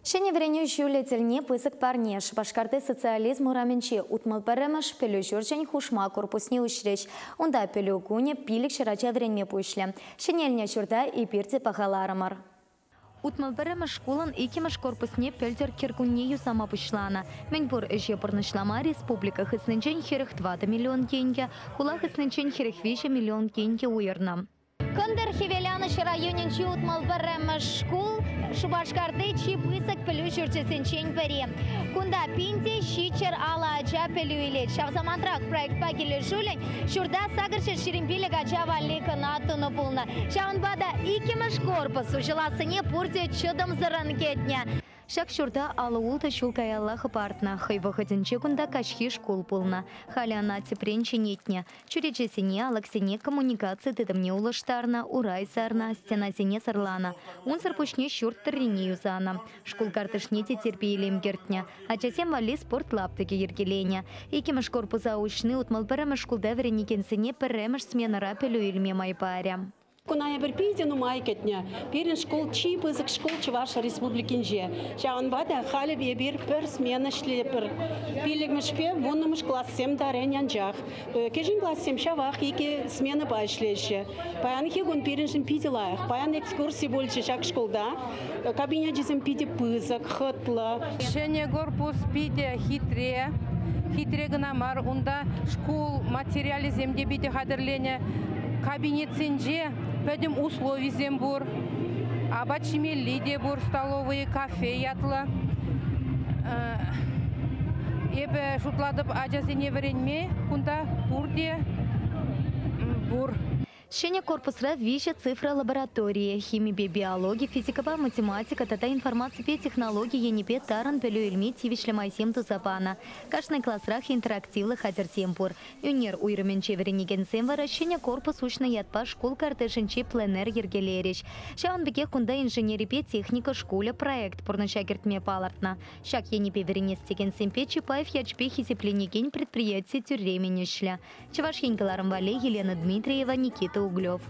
Ҫӗнӗ вӗренӳ ҫулӗ тӗлне пысӑк парне. Шупашкарти Социализм урамӗнче 61-мӗш пӗлӳ ҫурчӗн хушма корпусне уҫрӗҫ. Унта пӗлӳ кунӗ 500 ача вӗренме пуҫлӗ. Ҫӗнелнӗ ҫурта эпир те пахаларӑмӑр. 61-мӗш шкулӑн иккӗмӗш корпусне пӗлтӗр кӗркунне юсама пуҫланӑ. Мӗнпур ӗҫе пурнӑҫлама республика хыснинчен 44 миллион тенкӗ, хула хыснинчен 43 миллион тенкӗ уйӑрнӑ. Кӑнтӑр Хӗвеланӑҫ районӗнчи 61-мӗш шкул Шупашкарти чи пысӑк пӗлӳ ҫурчӗсенчен пӗри. Кунта 1750 ача пӗлӳ илет. Ҫав самантрах проектпа килӗшӳллӗн ҫурта 825 ача валли кӑна тунӑ пулнӑ. Ҫавӑнпа та иккӗмӗш корпус уҫӑлассине пурте чӑтӑмсӑррӑн кӗтнӗ. Ҫак ҫурта 56 ҫул каялла хӑпартнӑ. Хӑй вӑхӑтӗнче кунта каҫхи шкул пулнӑ. Халӗ ӑна тӗпрен ҫӗнетнӗ. Чӳречесене, алӑксене, коммуникаци тытӑмне улӑштарнӑ, урай сарнӑ, стенасене сӑрланӑ. Унсӑр пуҫне ҫурт тӑррине юсанӑ. Шкул картишне те тирпей-илем кӗртнӗ. Ачасем валли спорт лаптӑкӗ йӗркеленӗ. Иккӗмӗш корпуса уҫни 61-мӗш шкулта вӗренекенсене пӗрремӗш сменӑра пӗлӳ илме май парӗ. Куна эпир питӗ нумай кӗтнӗ. Пирӗн шкул чи пысӑк шкул Чӑваш Республикинче. Ҫавӑнпа та халӗ эпир пӗр смена ӗҫлетпӗр. Пиллӗкмӗшпе вуннӑмӗш классем тарен анчах. Кӗҫӗн классем ҫавах икӗ сменӑпа ӗҫлеҫҫӗ. Паянхи кун пирӗншӗн питӗ лайӑх. Паян экскурси пулчӗ ҫак шкулта. Кабинечӗсем питӗ пысӑк, хӑтлӑ. Ҫӗнӗ корпус питӗ хитре. Хитре кӑна мар, унта шкул материалӗсем те питӗ хатӗрленӗ. Кабинетсенче пӗтӗм условисем пур. Апат ҫимелли те пур, столовые, кафе ятлӑ. Эпӗ шутлатӑп, ачасене вӗренме кунта пурте пур. Ҫӗнӗ корпусра виҫӗ цифра лабораторийӗ, химипе биологи, физикӑпа математика тата информаципе технологи енӗпе тарӑн пӗлӳ илме тивӗҫлӗ майсем туса панӑ. Кашни класрах интерактивлӑ хатӗрсем пур. Ӳнер уйрӑмӗнче вӗренекенсем вара ҫӗнӗ корпус уҫнӑ ятпа шкул картишӗнчи пленэр йӗркелерӗҫ. Ҫавӑн пекех кунта инженерипе техника шкулӗ проект пурнӑҫа кӗртме палӑртнӑ. Ҫак енӗпе вӗренес текенсемпе Чапаев ячӗпе хисепленекен предприяти тӳрремӗн ӗҫлӗ. Чӑваш Ен кӑларӑм валли Елена Дмитриева, Никита Углев.